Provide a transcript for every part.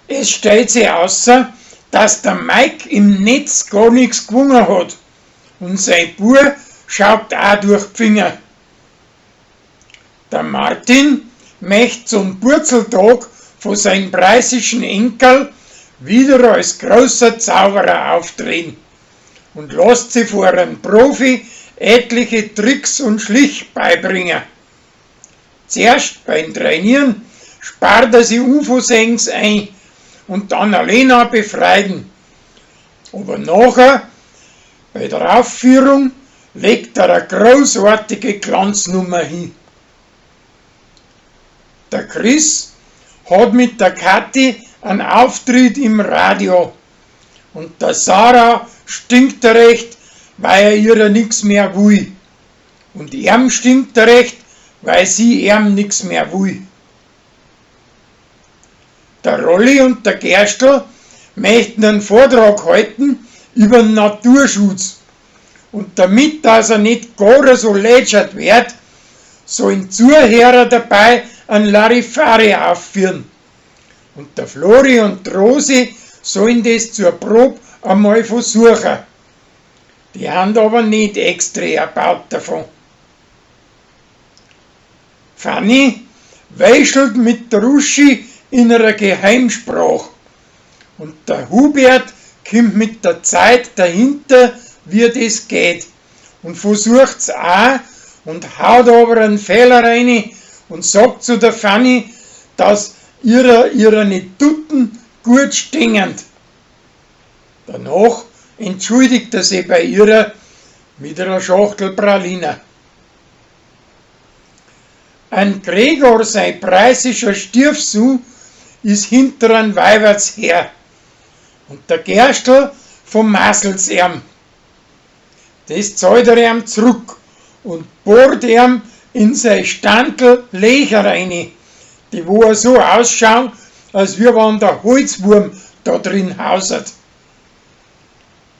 Es stellt sich außer, dass der Mike im Netz gar nix gewonnen hat und sein Bub schaut auch durch die Finger. Der Martin möchte zum Purzeltag von seinem preußischen Enkel wieder als großer Zauberer auftreten und lässt sich vor einem Profi etliche Tricks und Schlich beibringen. Zuerst beim Trainieren spart er sich unversehens ein und dann Alena befreien. Aber nachher, bei der Aufführung, legt er eine großartige Glanznummer hin. Der Chris hat mit der Kathi einen Auftritt im Radio und der Sarah stinkt er recht, weil er ihrer nix mehr will. Und ihm stinkt er recht, weil sie ihm nix mehr will. Der Rolli und der Gerstl möchten einen Vortrag halten über den Naturschutz. Und damit, dass er nicht gar so lätschert wird, sollen Zuhörer dabei einen Larifari aufführen. Und der Flori und die Rosi sollen das zur Probe einmal versuchen. Die haben aber nicht extra erbaut davon. Fanny weischelt mit der Uschi in einer Geheimsprache. Und der Hubert kommt mit der Zeit dahinter, wie das geht. Und versucht's auch und haut aber einen Fehler rein und sagt zu der Fanny, dass ihrer nicht Tutten gut stingend. Danach entschuldigt er sich bei ihrer mit einer Schachtel Praliner. Ein Gregor, sein preußischer Stiefsohn, ist hinter ein Weiberts her und der Gerstl vom Massels ihm. Das zahlt er ihm zurück und bohrt ihm in sein Standel Löcher rein, die wo er so ausschauen, als wie wenn der Holzwurm da drin hausert.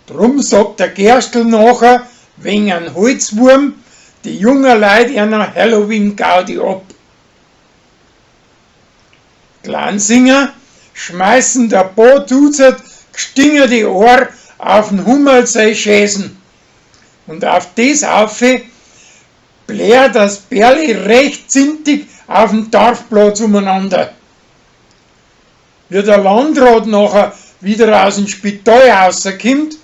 Drum sagt der Gerstl nachher, wegen ein Holzwurm, die jungen Leute einer Halloween-Gaudi ab. Glansinger schmeißen der paar Dutzend gestingerte Ohr auf den Hummel sei Schäsen. Und auf das aufe blärt das Bärli recht zintig auf dem Dorfplatz umeinander. Wie der Landrat nachher wieder aus dem Spital rauskommt,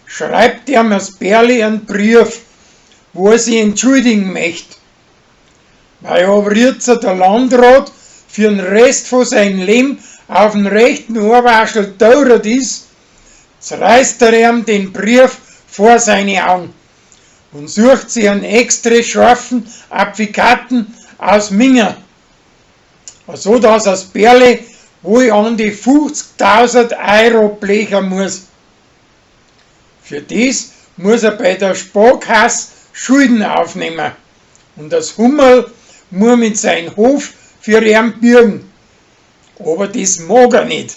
schreibt ihm das Bärli einen Brief, wo er sich entschuldigen möchte. Weil aber jetzt der Landrat für den Rest von seinem Leben auf dem rechten Ohrwaschel tauert ist, zerreißt er ihm den Brief vor seine Augen und sucht sich einen extra scharfen Advokaten aus Minger, so dass das Bärli wohl an die 50.000 Euro blechen muss. Für das muss er bei der Sparkasse Schulden aufnehmen und das Hummel muss mit seinem Hof für ihn bürgen. Aber das mag er nicht.